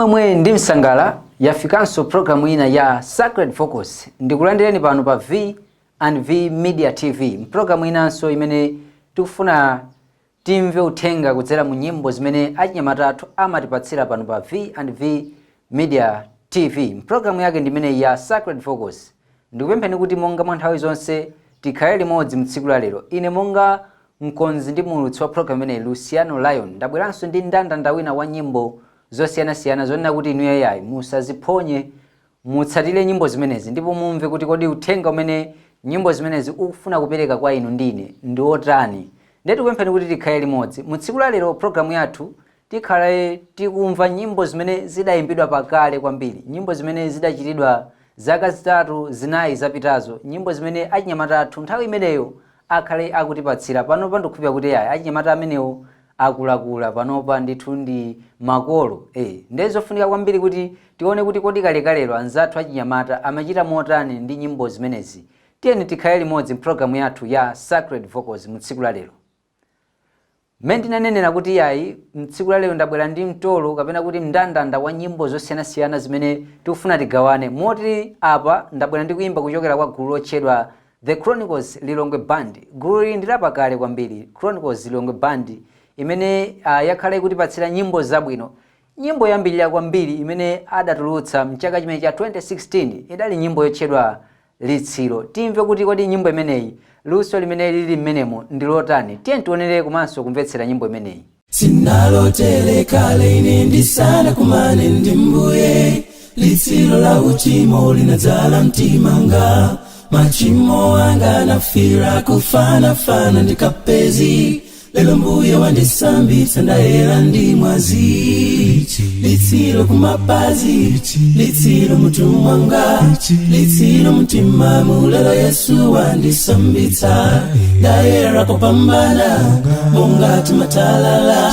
Chimwemwe ndi msangala, yafikanso programu ina ya Sacred Focus. Ndikulandireni pano pa V and V Media TV, mpulogalamu inanso imene tikufuna timve uthenga kudzera mu nyimbo zimene achinyamata athu amatipatsira pano pa V and V Media TV. Mpulogalamu yake ndi imeneyi ya Sacred Focus. Ndikupempheni kuti monga mwa nthawi zonse tikhale limodzi mtsiku la lero. Ine monga mkonzi ndi muulutsi wa programu imeneyi, Luciano Lion, ndabweranso ndi ndandanda wina wa nyimbo zosiyanasiyana zonena kuti inuyo yayi musaziphonye, mutsatire nyimbo zimenezi ndipo mumve kuti kodi uthenga umene nyimbo zimenezi ukufuna kupereka kwa inu ndine ndi otani. Ndiye tikupempheni kuti tikhale limodzi mu tsiku la lero. Programu yathu tikhale tikumva nyimbo zimene zidayimbidwa pakale kwambiri, nyimbo zimene zidachitidwa zaka 3, 4 zapitazo, nyimbo zimene achinyamata athu nthawi imeneyo akhale akutipatsira. Panopa ndikukhulupirira kuti ayi, achinyamata amenewo akulakula, panopa ndithu ndi makolo. Ndiye zofunika kwambiri kuti tione kuti kodi kalekalero anzathu achinyamata amachita motani ndi nyimbo zimenezi. Tiyeni tikhale limodzi mpulogalamu yathu ya Sacred Vocals mu tsiku la lero. Mmene ndinanenera kuti yayi, mtsiku la lero ndabwera ndi mtolo kapena kuti mndandanda wa nyimbo zosiyanasiyana zimene tikufuna tigawane. Moti apa ndabwera ndi kuyimba kuchokera kwa gulu lotchedwa The Chronicles Lilongwe Band. Gulu ili ndi lapakale kwambiri, Chronicles Lilongwe Band, imene yakhala ikutipatsira nyimbo zabwino. Nyimbo yoyambirira kwambiri imene adatulutsa mchaka chimene cha 2016 idali nyimbo yotchedwa Litsiro. Timve kuti kodi nyimbo imeneyi luso limene lili mmenemo ndi lotani. Tiye tionere komanso kumvetsera nyimbo imeneyi. Sinalotere kale ine ndisana kumane ndi Mbuye, litsiro la uchimo linadzala mtimanga, machimo anga nafira kufanafana ndikapezi. Lero Mbuye wandisambitsa, ndayera ndi mwazi. Litsiro kumapazi, litsiro mutu mwanga, litsiro mtima mulelo, Yesu wandisambitsa, ndayera kupambana monga timatalala.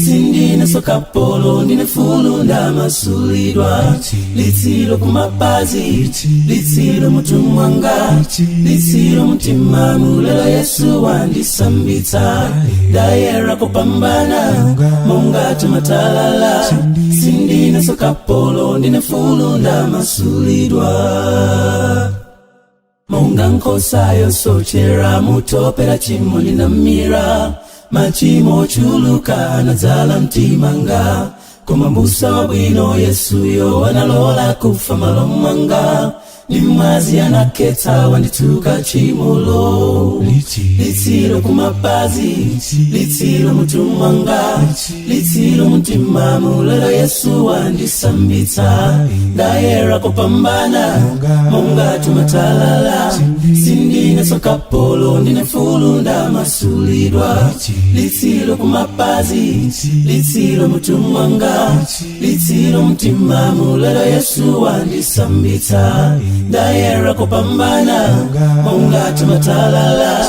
Sindine kapolo, ndine mfulu, ndamasulidwa. Litsiro kumapazi, litsiro mutu mwanga, litsiro mtima mulelo, Yesu wandisambitsa, ndayera kupambana monga timatalala. Sindine kapolo, ndine mfulu, ndamasulidwa. Monga nkhosa yosochera mutope la chimo ndinamira, machimo ochuluka anadzala mtimanga, koma mbusa wabwino Yesuyo analola kufa malo mwanga, ndi mwazi anakhetsa wanditsuka chimolo. Litsiro kumapazi, litsiro mutu mwanga, litsiro mtima mulelo, Yesu wandisambitsa, ndayera kupambana monga tumatalala. Sindine kapolo, ndine mfulu, ndamasulidwa. Litsiro kumapazi, litsiro mutu mwanga, litsiro mtima mulelo, Yesu wandisambitsa, ndayera kupambana monga tumatalala.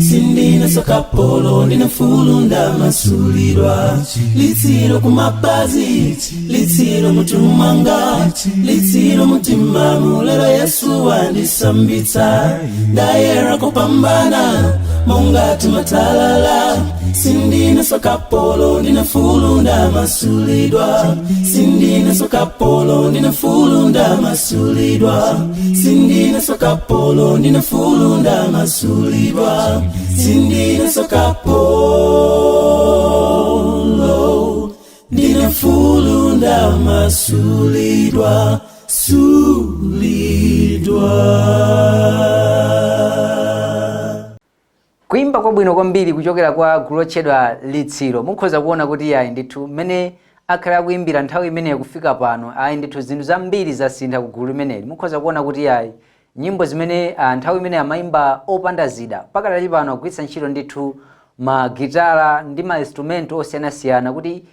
Sindine kapolo, ndine mfulu, ndamasulidwa. Litsiro kumapazi, litsiro mutu mwanga, litsiro mtima mulelo, Yesu wandisambitsa, ndayera kupambana monga tumatalala. Sindine kapolo, ndine mfulu, ndamasulidwa. Sindine kapolo, ndine mfulu, ndamasulidwa. Sindine kapolo, ndine mfulu, ndamasulidwa. Sindine kapolo, ndine mfulu, ndamasulidwa, sulidwa. Kuimba kwabwino kwambiri kuchokera kwa gulu lotchedwa Litsiro. Mukhoza kuona kuti ayi ndithu, mmene akhala akuimbira nthawi imeneyo kufika pano, ayi ndithu, zinthu zambiri zasintha ku gulu limeneli. Mukhoza kuona kuti ayi, nyimbo zimene nthawi imene amayimba opanda zida, pakadali pano agwiritsa ntchito ndithu magitara ndi ma instrument osiyanasiyana kuti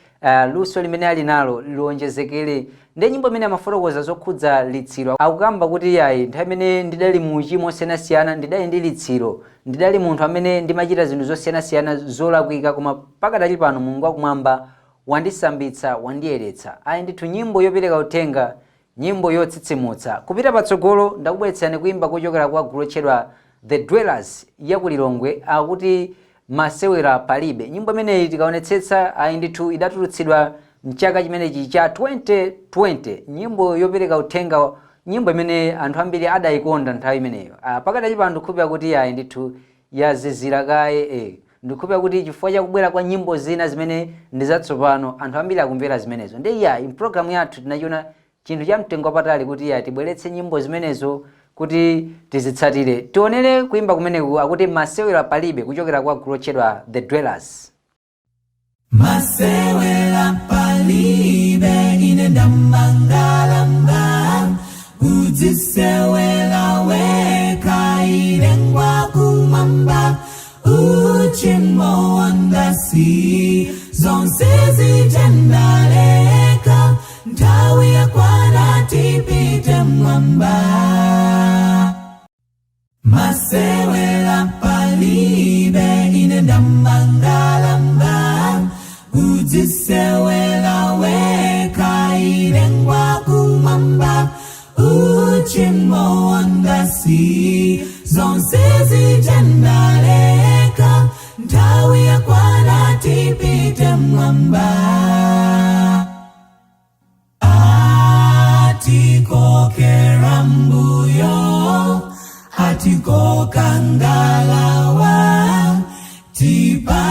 luso limene ali nalo liwonjezekere. Ndiye nyimbo imene amafotokoza zokhudza litsiro, akukamba kuti ayi, nthawi imene ndidali mu uchimo osiyanasiyana ndidali ndi litsiro, ndidali munthu amene ndimachita zinthu zosiyanasiyana zolakwika, koma pakadali pano Mulungu wakumwamba wandisambitsa, wandiyeretsa. Ayi ndithu, nyimbo yopereka uthenga, nyimbo yotsitsimutsa. Kupita patsogolo, ndakubweretserani kuimba kuchokera kwa gulu lotchedwa The Dwellers ya ku Lilongwe, akuti Masewera Palibe. Nyimbo imeneyi tikaonetsetsa, ayi ndithu, idatulutsidwa Mchaka chimenechi cha 2020, nyimbo yopereka uthenga, nyimbo imene anthu ambiri adayikonda nthawi imeneyo. Pakadali pano ndikukhulupirira kuti ayi ndithu yazizira kaye. Ndikukhulupirira kuti chifukwa chakubwera kwa nyimbo zina zimene ndi zatsopano, anthu ambiri akumvera zimenezo. Ndi iyayi, mpulogalamu yathu tinachiona chinthu cha mtengo wapatali kuti iyayi tibweretse nyimbo zimenezo kuti tizitsatire. Tionere kuimba kumeneku, akuti "Masewera Palibe", kuchokera kwa gulu lotchedwa The Dwellers. Masewera palibe, ine ndamangalamba, udzisewela weka, ine ngwakumwamba. Uchimo wandasi, zonse zijendaleka, nthawi yakwana tipite mwamba. Masewera palibe, ine ndamangalamba, udzisewela weka, ine ngwakumwamba. Uchimo wandasi, zonse zijendaleka, nthawi yakwana tipite mwamba. Atikokera mbuyo, atikoka ngalawa, tipalasile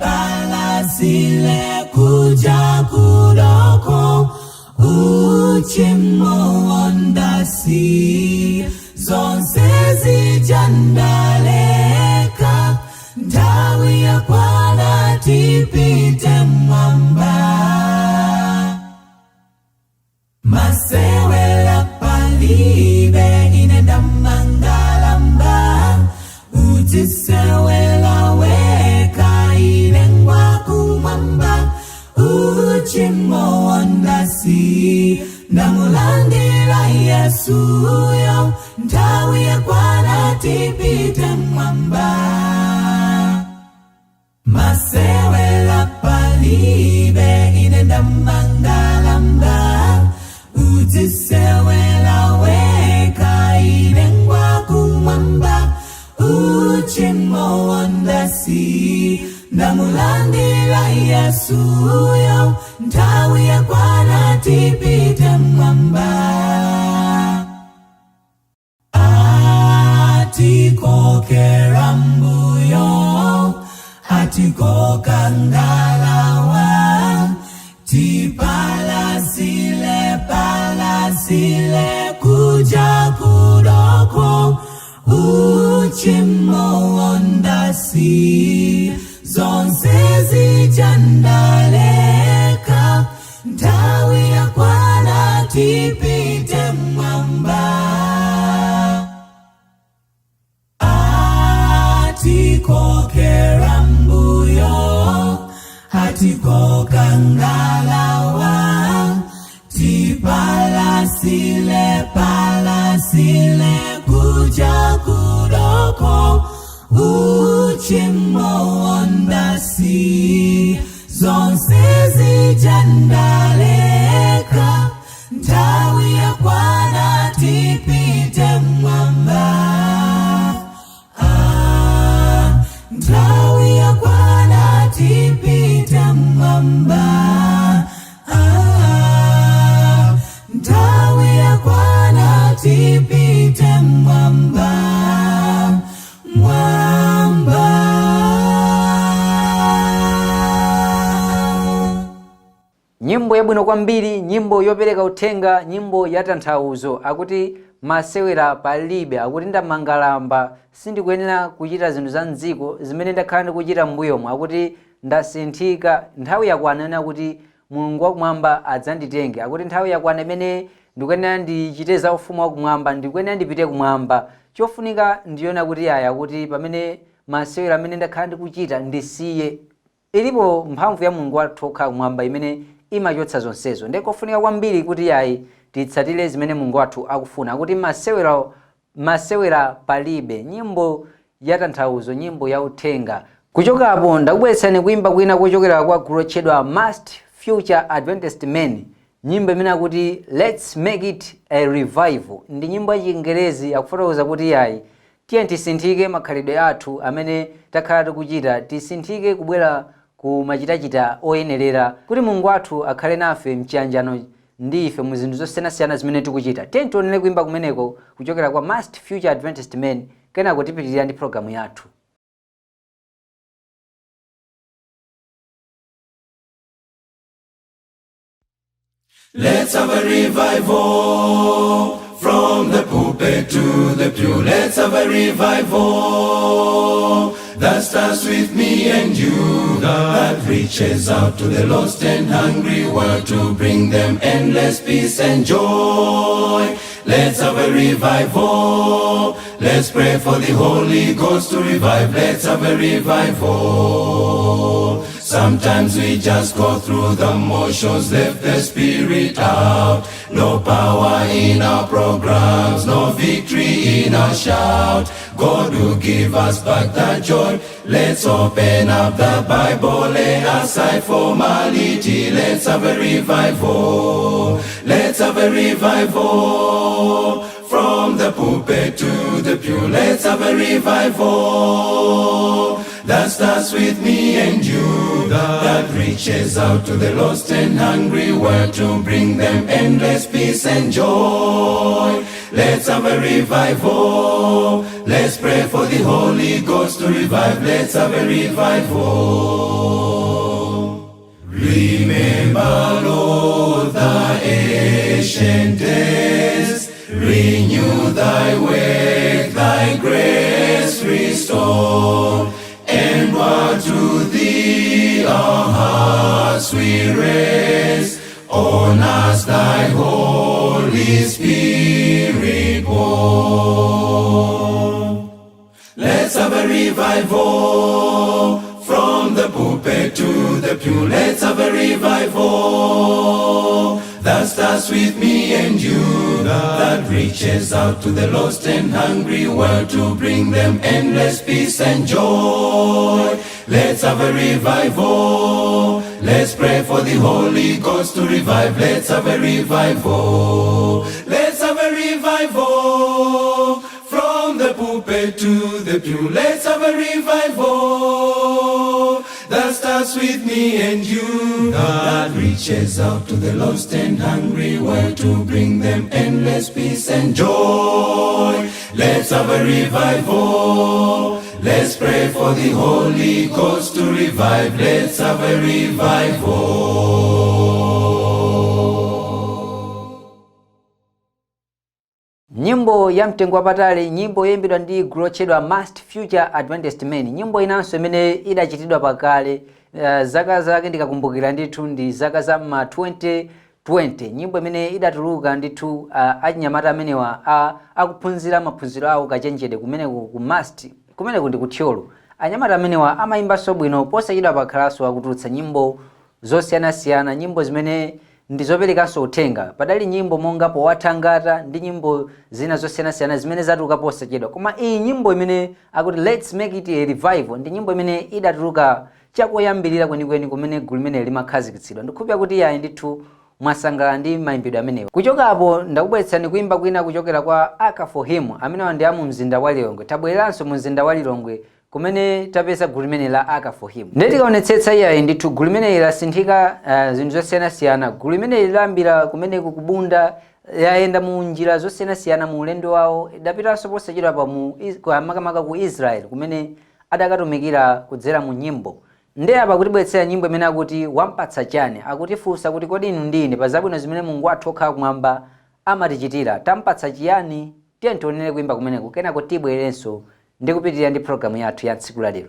palasile kuja kudoko. Uchimo wandasi, zonse zijandaleka, nthawi yakwana tipite mwamba. Masewera palibe, ine ndamangalamba, udzisewela weka, ine ngwakumwamba. Uchimo wandasi, ndamulandira Yesuyo, nthawi yakwana tipite mwamba. Masewera palibe, ine ndamangalamba, udzisewela weka, ine ngwakumwamba. Uchimo wandasi, ndamulandira Yesuyo, nthawi yakwana tipite mwamba. Atikokera mbuyo, atikoka ngalawa, tipalasile palasile kuja kudoko. Uchimo wandasi, zonse zijandaleka, nthawi yakwana tipite mwamba. Atikokera mbuyo, atikoka ngalawa, tipalasile palasile kuja kudoko. Uchimo wandasi, zonse zijandaleka, nthawi yakwana tipite mwamba. Ah, nthawi yakwana tipite mwamba. Ah, nthawi yakwana tipite mwamba, mwamba. Nyimbo yabwino kwambiri, nyimbo yopereka uthenga, nyimbo ya tanthauzo. Akuti "Masewera Palibe", akuti ndamangalamba, sindikuyenera kuchita zinthu za mdziko zimene ndakhala ndikuchita m'mbuyomo. Akuti ndasinthika, nthawi yakwana ena kuti Mulungu wakumwamba adzanditenge. Akuti nthawi yakwana imene ndikuyenera ndichite za ufumu wakumwamba, ndikuyenera ndipite kumwamba. Chofunika ndiyona kuti aya kuti pamene masewera amene ndakhala ndikuchita ndisiye, ilipo mphamvu ya Mulungu wathu okhala kumwamba imene imachotsa zonsezo. Ndikofunika kwambiri kuti ayi titsatire zimene Mulungu wathu akufuna. Akuti "Masewera, Masewera Palibe", nyimbo ya tanthauzo, nyimbo ya uthenga. Kuchokapo ndakubweretsani kuimba kwina kuchokera kwa gulu lotchedwa Must Future Adventist Men, nyimbo imene akuti "Let's Make It a Revival". Ndi nyimbo ya Chingerezi. Akufotokoza kuti ayi tiye tisinthike makhalidwe athu amene takhala tikuchita, tisinthike kubwera ku ku machitachita oyenerera kuti Mulungu wathu akhale nafe mchiyanjano ndi ife mu zinthu zosiyanasiyana zimene tikuchita. Tiye tionere kuimba kumeneko kuchokera kwa Must Future Adventist Men, kenako tipitirira ndi programu yathu. Let's have a revival from the pulpit to the pew. Let's have a revival that starts with me and you, that reaches out to the lost and hungry world to bring them endless peace and joy. Let's have a revival. Let's pray for the Holy Ghost to revive. Let's have a revival. Sometimes we just go through the motions, left the spirit out. No power in our programs, no victory in our shout. God will give us back the joy. Let's open up the Bible, lay aside formality. Let's have a revival. Let's have a revival. From the pulpit to the pew, let's have a revival that starts with me and you, that reaches out to the lost and hungry world to bring them endless peace and joy. Let's have a revival. Let's pray for the Holy Ghost to revive. Let's have a revival. Remember, Lord, the ancient days. Renew thy work, thy grace restore. And what to thee our hearts we raise. On us thy Holy Spirit pour. Let's have a revival from the pulpit to the pew. Let's have a revival that starts with me and you, that reaches out to the lost and hungry world to bring them endless peace and joy. Let's have a revival. Let's pray for the Holy Ghost to revive. Let's have a revival. Let's have a revival. From the pulpit to the pew, let's have a revival that starts with me and you, that reaches out to the lost and hungry world to bring them endless peace and joy. Let's have a revival. Let's pray for the Holy Ghost to revive. Let's have a revival. Nyimbo ya mtengo wapatali, nyimbo yoyimbidwa ndi gulu lotchedwa Must Future Adventist Men, nyimbo inanso imene idachitidwa pakale, zaka zake ndikakumbukira ndithu ndi zaka za ma 2020, nyimbo imene idatuluka ndithu achinyamata amenewa akuphunzira maphunziro awo kachenjede kumeneku ku Must, kumeneku ndi kuThyolo. Anyamata amenewa amayimbanso bwino. Posachedwa pakhalanso akutulutsa nyimbo zosiyanasiyana, nyimbo zimene ndi zoperekanso uthenga. Padali nyimbo monga Powathangata ndi nyimbo zina zosiyanasiyana zimene zatuluka posachedwa, koma iyi nyimbo imene akuti "Let's Make It a Revival" ndi nyimbo imene idatuluka chakoyambirira kwenikweni kumene gulu limene limakhazikitsidwa. Ndikhulupira kuti yayi ndithu mwasangalala ndi mayimbidwe amenewa. Kuchokapo ndakubweretsani kuimba kwina kuchokera kwa Aka for Him, amenewa ndi amu mzinda wa Lilongwe. Tabwereranso mu mzinda wa Lilongwe kumene tapeza gulu limene la Aka for Him. Ndiye tikaonetsetsa iyayi ndithu gulu limeneli lasinthika zinthu zosiyanasiyana. Gulu limeneli layambira kumeneku kubunda, yayenda mu njira zosiyanasiyana mu ulendo wawo. Idapitanso posachedwa pa mu makamaka ku Israel kumene adakatumikira kudzera mu nyimbo. Ndiye apa kutibweretsera nyimbo imene akuti "Wampatsa Chani". Akutifunsa kuti kodi inu ndine pa zabwino zimene Mulungu wathu okhala kumwamba amatichitira, tampatsa chiyani? Tiye tionere kuimba kumeneku, kenako tibwererenso ndi kupitirira ndi programu yathu ya tsiku la lero.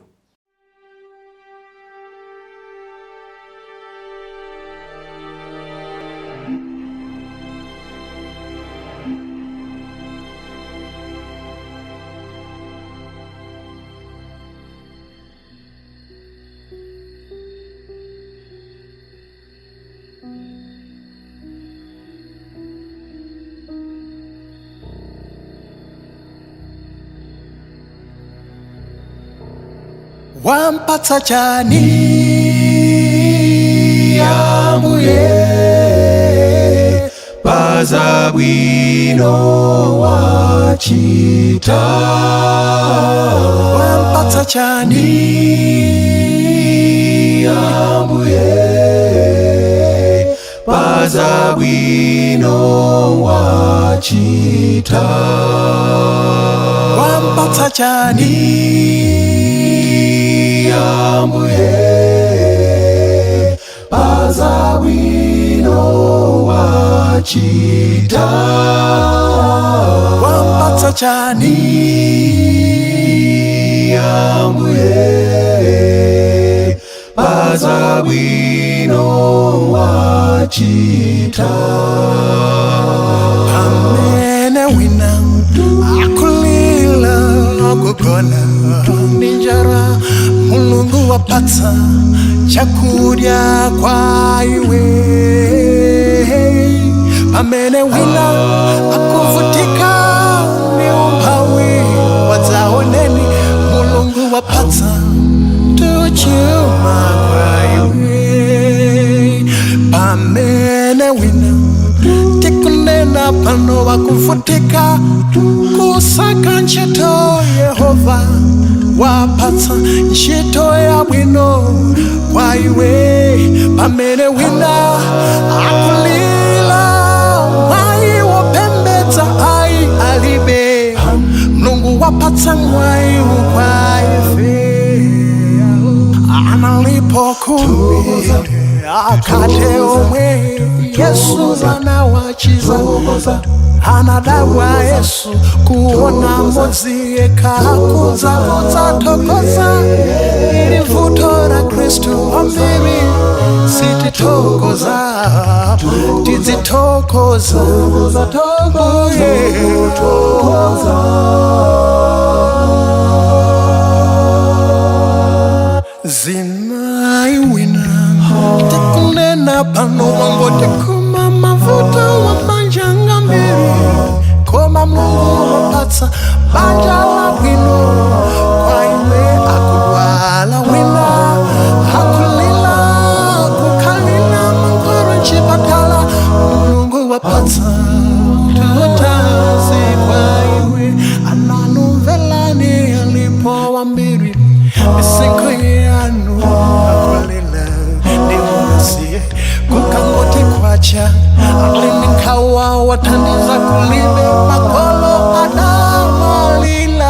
Wampatsa chani Ambuye pazabwino wachita? Wampatsa chani? Ambuye pazabwino wachita. Wampatsa chani? Ambuye pazabwino wachita. Wampatsa chani? Ambuye pazabwino wachita. Pamene wina akulila, akugona ndi njala, Mulungu wapatsa chakudya kwa iwe. Pamene wina akuvutika ni umphawi wadzaoneni, Mulungu wapatsa tuchuma kwa iwe. Pamene wina tikunena pano wakuvutika kusaka ntchito, Yehova wapatsa ntchito yabwino kwa iwe. Pamene wina akulila, mwayi wopembedza ayi alibe, Mulungu wapatsa mwayi kwa ife. Analipo 10 akhate omwe Yesu anawachiza. Anadabwa Yesu kuona mmodzi yekha akudza kudzathokoza. Ili vuto la Khristu ambiri, sitithokoza, tidzithokoza. Yeah. Zinayi wina tikunena pano wangotikuma mavuto wa manja ngambiri, koma Mulungu wapatsa banja la bwino kwa iwe. Akudwala wina, akulila, kukhalila mankhwala mchipatala, Mulungu wapatsa tutazi kwa iwe. Ananumvelani, alipo wambiri misinkhu yanu akulila ndi umasiye, kukangoti kwacha alini nkhawa, wathandiza kulibe. Makolo adamalila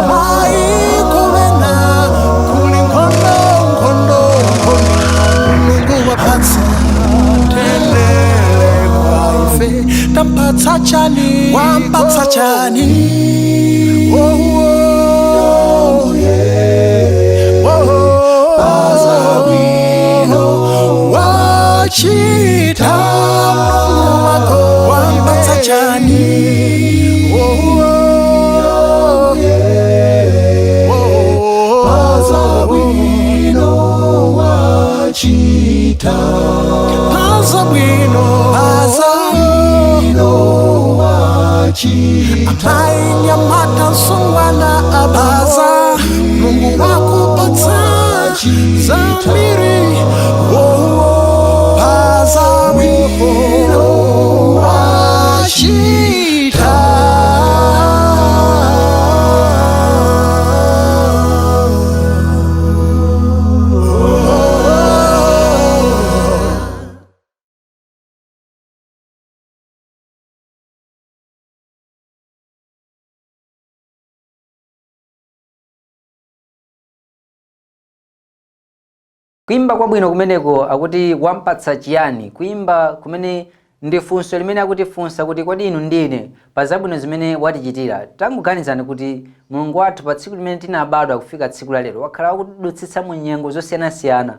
maikuvena kuli nkhondo, nkhondo, nkhondo. Mulungu wapatsa tendele kwa ife. Tampatsa chani? Wampatsa chani? Oh, yeah. Oh, Pazabwino wachita Mulungu wako. Wampatsa chani? Oh, yeah. Oh, Pazabwino wachita. Pazabwino, pazabwino wachita. Ainyamata, msungwana, abaza, Mulungu wakupatsa zambiri. Oh, pazabwino wachita. Kuimba kwabwino kumeneko, akuti wampatsa chiyani? Kuimba kumene ndi funso limene akutifunsa kuti kodi inu ndine pa zabwino zimene watichitira, tangoganizani kuti Mulungu wathu pa tsiku limene tinabadwa kufika tsiku la lero wakhala wakudutsitsa mu nyengo zosiyanasiyana,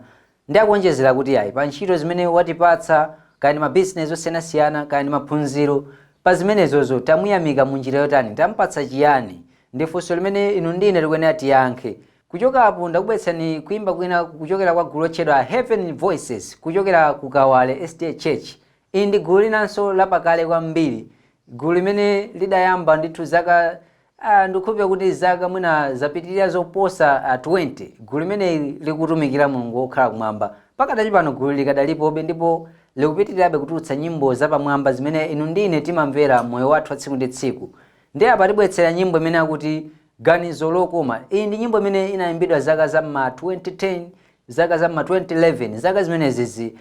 ndi akuonjezera kuti ayi, pa ntchito zimene watipatsa, kaya ndi mabizinesi osiyanasiyana, kaya ndi maphunziro, pa zimenezozo tamuyamika mu njira yotani? Tampatsa chiyani? Ndi funso limene inu ndine tikuyenera tiyankhe. Kuchoka apo ndakubweretsani kuimba kwina kuchokera kwa gulu lotchedwa Heaven Voices kuchokera ku Kawale SDA Church. Ili ndi gulu linanso lapakale kwambiri, gulu limene lidayamba ndithu zaka, ndikukhulupirira kuti zaka mwina zapitirira zoposa 20 gulu limene likutumikira Mulungu wokhala kumwamba. Pakadali pano gulu likadalipobe ndipo likupitirirabe kutulutsa nyimbo zapamwamba zimene inu ndine timamvera moyo wathu wa tsiku ndi tsiku. Ndi apa tibweretsera nyimbo imene akuti Ganizo Lokoma. Iyi ndi nyimbo imene inayimbidwa zaka za ma 2010. Zaka za ma 2011, zaka zimenezizi,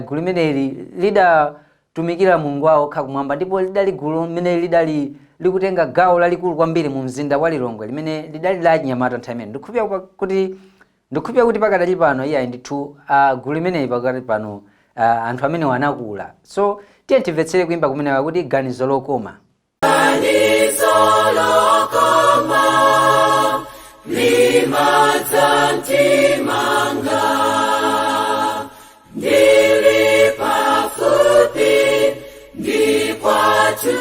gulu limeneli lidatumikira Mulungu wawo okha kumwamba, ndipo lidali gulu limene lidali likutenga gawo lalikulu kwambiri mu mzinda wa Lilongwe, limene lidali la achinyamata nthawi imene. Ndikukhulupirira kuti pakadali pano, iyayi ndithu, gulu limeneli pakadali pano, anthu amene anakula. So tiye timvetsere kuimba kumeneka kuti "Ganizo Lokoma". Ganizo lokoma limadza mtimanga, ndili pafupi ndi kwathu,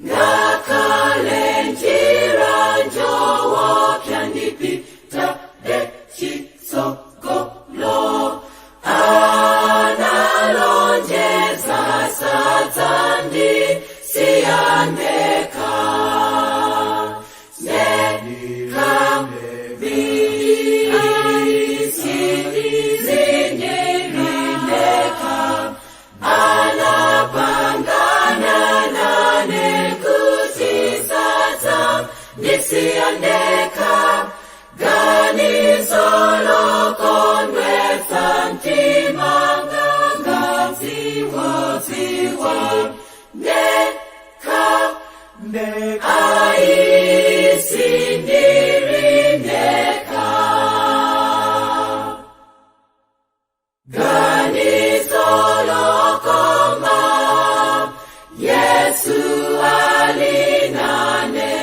ngakhale njira njowopsa ndipita chitsogolo, analonjeza sadzandisiya ndekha, ndekha. Sindili ndekha, anapangana nane kuti sadzandisiya ndekha. Ganizo lokondwetsa mtima ngadziwa dziwa ndekha, ayi, sindili ndekha. Ganizo lokoma, Yesu alinane,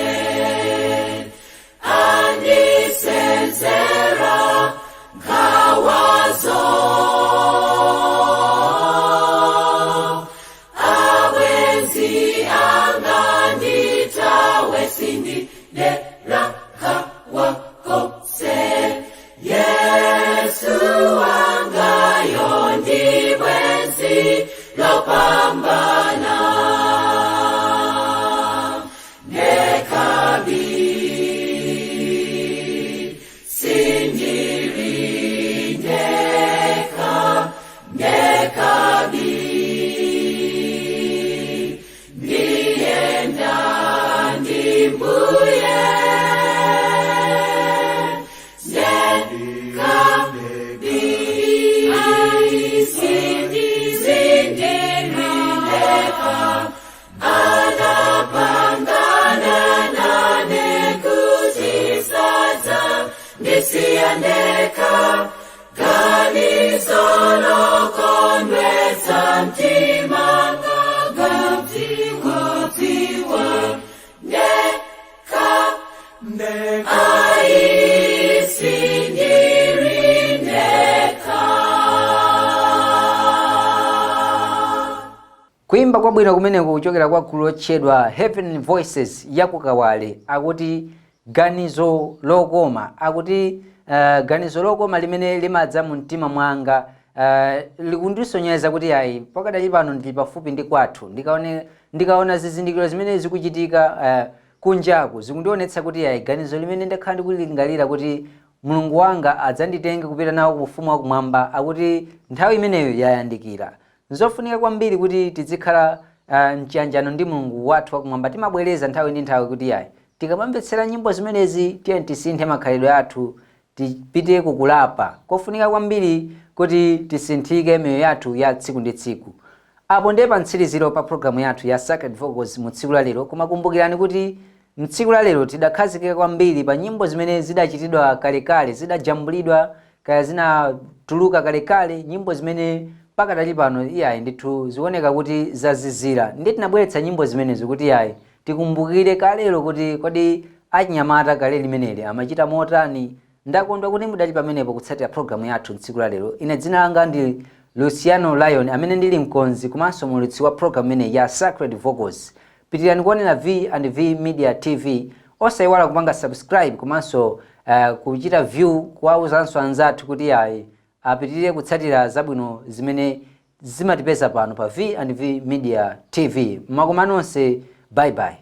andisenzera nkhawazo, abwenzi angandithawe, sindidera nkhawa konse, Yesu wangayo ndi bwenzi lopambana. Ndekha bi, sindili ndekha, ndekha bi, ndiyenda ndi Mbuye. Ndekha bi, sindili ndekha, anapangana nane kuti sadzandisiya ndekha. Ganizo lokondwetsa mtima ngadziwa dziwa ndekha, ayi, sindili ndekha. Kuimba kwabwino kumeneko kuchokera kwa gulu lotchedwa Heaven Voices yakukawale, akuti "Ganizo Lokoma". Akuti ganizo lokoma limene limadza mu mtima mwanga likundisonyeza kuti ayi, pakadali pano ndili pafupi ndi kwathu. Ndikaona zizindikiro zimene zikuchitika kunjaku, zikundionetsa kuti ayi, ganizo limene ndakhala ndikulingalira kuti Mulungu wanga adzanditenge kupita nawo ku ufumu wakumwamba, akuti nthawi imeneyo yayandikira. Nzofunika kwambiri kuti tizikhala mchiyanjano ndi Mulungu wathu wakumwamba. Timabwereza nthawi ndi nthawi kuti ayi, tikamamvetsera nyimbo zimenezi, tiye tisinthe makhalidwe athu, tipite kukulapa. Kofunika kwambiri kuti tisinthike miyoyo yathu ya tsiku ndi tsiku. Apo ndiye pa mtsiriziro pa programu yathu ya Sacred Vocals mu tsiku la lero. Koma kumbukirani kuti mtsiku la lero tidakhazikika kwambiri pa nyimbo zimene zidachitidwa kalekale, zidajambulidwa kaya zinatuluka kalekale, nyimbo zimene pakadali pano, iyayi ndithu, zioneka kuti zazizira. Ndi tinabweretsa nyimbo zimenezo kuti iyayi, tikumbukire kalelo kuti kodi achinyamata kale limeneli amachita motani. Ndakondwa kuti mudali pamenepo kutsatira programu yathu mtsiku la lero. Ine dzina langa ndi Luciano Lion, amene ndili mkonzi komanso muulutsi wa programu imeneyi ya Sacred Vocals. Pitirani kuonera V and V Media TV, osayiwala kupanga subscribe komanso kuchita view, kuwauzanso anzathu kuti ayi, apitirire kutsatira zabwino zimene zimatipeza pano pa V and V Media TV. Makoma nonse, bye bye.